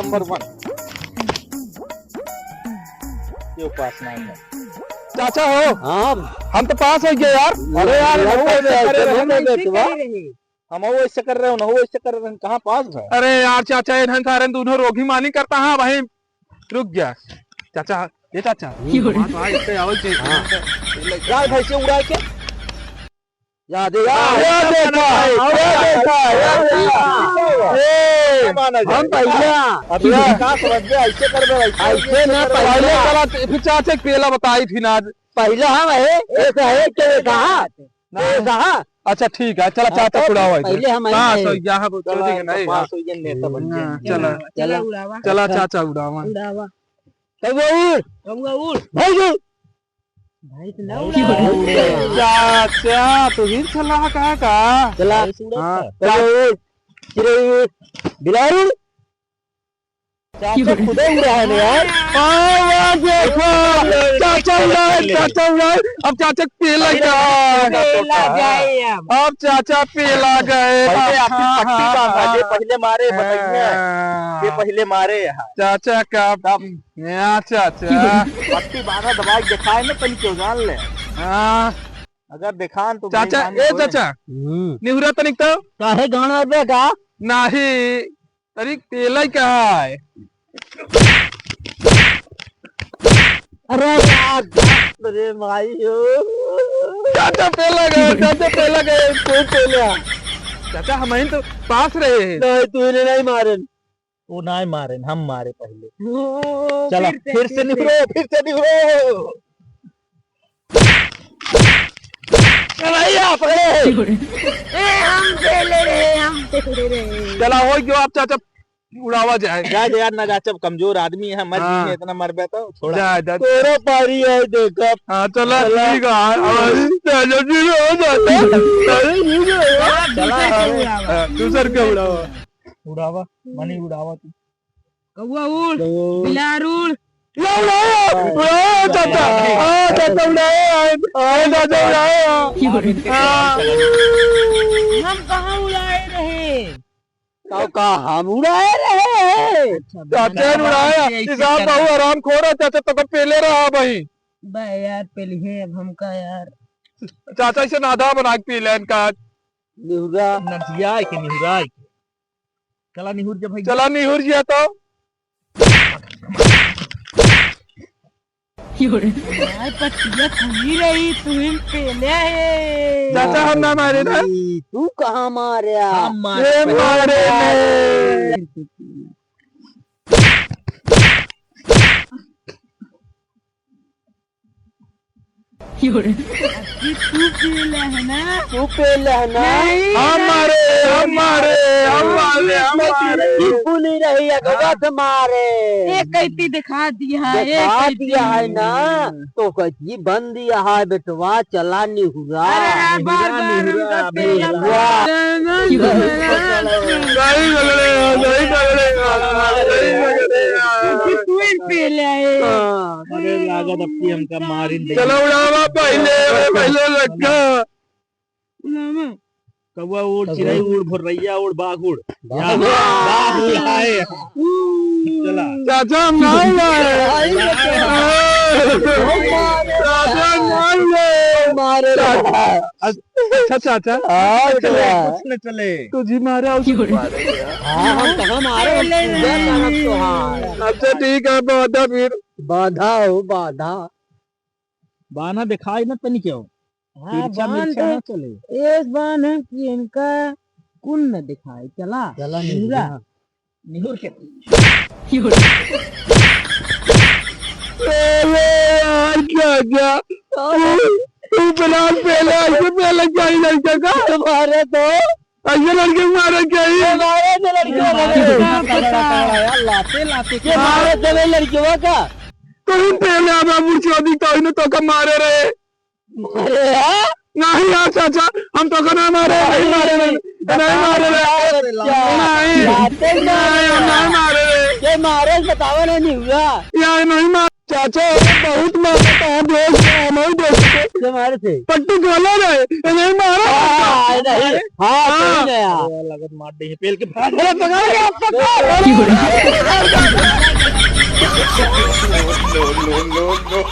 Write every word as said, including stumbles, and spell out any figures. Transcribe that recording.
नंबर वन। क्यों पास नहीं है? चाचा हो? हाँ। हम तो पास होइ गए यार। अरे यार, यार, हम तो पास ऐसे करे रहे, बेटवा। हम वो ऐसे कर रहे हो, ना वो ऐसे कर रहे हो, कहाँ पास है? अरे यार चाचा, ये धन सारे दोनों रोगी मानी करता। हाँ भाई, रुक गया चाचा। ये चाचा, हम्म। हाँ, हाँ, इससे आओ, इससे, हाँ। इससे, इससे, यार, भाई से उड़ा के। या दे, या, या देखा, या देखा, या देखा। ए, हम पहला। अब ये का समझ गया, ऐसे कर दो, ऐसे, ऐसे ना, पहले पहला। चला, फिर चाचा एक पेला बताई थी ना। पहला हम है, ऐसा है, क्या कहा? ना। ये कहा? अच्छा, ठीक है, चला, हाँ, चाचा तो उड़ावा इधर। पहले हम आए पास हैं। हो गया, हाँ, वो चला, चोरी के नहीं, पास हाँ। हो गया, नेता बन गया। हाँ, चला, चला, चला, उड़ावा। चला, अच्छा। चाचा उड़ावा। उड़ावा। कौआ उड़। कौआ उड़। भाई उड़। भाई तो ना उड़ावा। चाचा, तू ही चला का, का? चला। भाई से उड़ावा। हाँ, कौआ उड़। चिरई उड़। बिलार उड़। चाचा खुदे उड़ा है ना यार। आ, वाह, देखो, चाचा उड़ाए, चाचा उड़ाए। अब चाचा पेला गए। पेला गए अब। अब चाचा पेला गए। पहले आपकी हाँ, पट्टी हाँ, बांधा, हाँ। ये पहले मारे, बताइए। हाँ। ये पहले मारे यहाँ। चाचा का, तब। यहाँ चाचा। पट्टी बांधा, दबाई दिखाए ना, तनी क्यों जान ले। हाँ। अगर दिखान तो चाचा, भाई, ए चाचा। हम्म। निहुरा तनिक तो। काहे गाना बे का? नाही। अरे, पेला ही कहाँ है? अरे यार, अरे माई हो। चाचा पेला गए, चाचा पेला गए, कोई पेला। चाचा, हम ही तो पास रहे हैं। नहीं, तू इन्हें नहीं मारे। वो नहीं मारे, हम मारे पहले। ओ, चला, फिर से, फिर से फिर से। निहुरो, फिर से निहुरो। ए भैया, पकड़े। ए, हम पेले रहे, हम पेले रहे। चला, हो गयो, आप चाचा उड़ावा जाए। जा, जा, ना जा, जब कमजोर आदमी है, मर हाँ। जाइए, इतना मरबे तो छोड़ा। जा, जा। तोरा पारी है, देखब। हाँ, चला, चला। ठीक है, हाँ, हाँ, चलो, ठीक है, हो जाता है। चलो, ठीक है। चला, दूसर के उड़ावा। हाँ, दूसर के उड़ावा। उड़ावा, मनी उड़ावा तू। कौआ उड़, कौआ उड़। बिलार उड़। उड़ाओ, उड़ाओ, उड़ाओ, चाचा। हाँ, चाचा, उड़ाओ, हाँ, चाचा, उड़ाओ। हाँ। हम कहाँ उड़ाए रहे? तो का हम उड़ाए रहे? अच्छा, चाचा ने उड़ाया। ऐसे हिसाब कर। बहु हराम खोर है, चाचा, तो को पेले रहा भाई। बे यार, पेली है अब हमका यार। चाचा, इसे नादा बना के पी ले इनका। निहुरा। नदिया के निहुरा के। चला निहुर जा भाई। चला निहुर जा तो। माय पटिया खुली रही, तू ही पेले है। चाचा हम ना मारे ना। तू कहाँ मारे? हम मारे। ये मारे नहीं। अभी तू पेला है ना? तू पेला है ना? नहीं, हम नहीं। मारे, हम मारे, हम मारे, हम मारे। तू नहीं रही, अगवा से मारे। एक कैती दिखा दिया है, दिखा एक कैती। दिया है ना, तो कैती बन दिया है बेटवा, चला निहुरा। अरे यार, बार बार निहुरा, हमका पेला निहुरा। नहीं पकड़ेगा, नहीं पकड़ेगा, नहीं पकड़ेगा। तू ही पेला है। हाँ। अरे लागत अब की हमका मारिन दे। चलो उड़ावा पहले, पहले लटका। उड़ावा। कौआ उड़, चिरई उड़, भोरैया उड़, बाघ उड़। बाघ। बाघ उड़ाए। चला। चाचा हम ना उड़ाए। चाचा हम ना उड़ाए। मारे। अच्छा चाचा। हाँ, कुछ न चले, चाचा। कुछ न चले। तो जी मारा उसको। हाँ, हम कहाँ मारे? हम पूजा करब तोहार। अच्छा ठीक है, बांधा फिर। बांधा हो, बांधा। बान्हा दिखाई ना तनी क्यों? हाँ, तिरछा बान्ह मिर्चा दे। ना चले। ए बान्ह कि इनका कुन न दिखाई। चला। चला निहुरा। निहुरा। निहुर के। अरे यार, क्या, क्या? तू, तू बिलाल पेला, ऐसे पेला क्या ही लड़के का? तुम्हारे तो ऐसे लड़के मारे क्या ही? मारे तो लड़के मारे। मारे तो लड़के मारे। यार, लाते, लाते ये क्या? मारे तो नहीं लड़के का? तुम पहले आधा मुर्शिदी तो इन्हें तो का मारे रहे। मारे, हाँ? नहीं यार चाचा, हम तो का ना मारे, नहीं मारे रहे, नहीं मारे रहे। नहीं, लाते नहीं। नहीं, हम नहीं मारे रहे। ये मारे बतावा नहीं हुआ। यार नहीं मारे। चाचा, बहुत मारा था, हम लोग, हम ही देखे थे। क्या मारे थे? पट्टी खोला रहे, ये नहीं मारा। हाँ, नहीं। हाँ, हाँ। सही गया। अरे, लगत मार दे, पेल के भाग। अरे, पकड़ के, पकड़। No, no, no, no।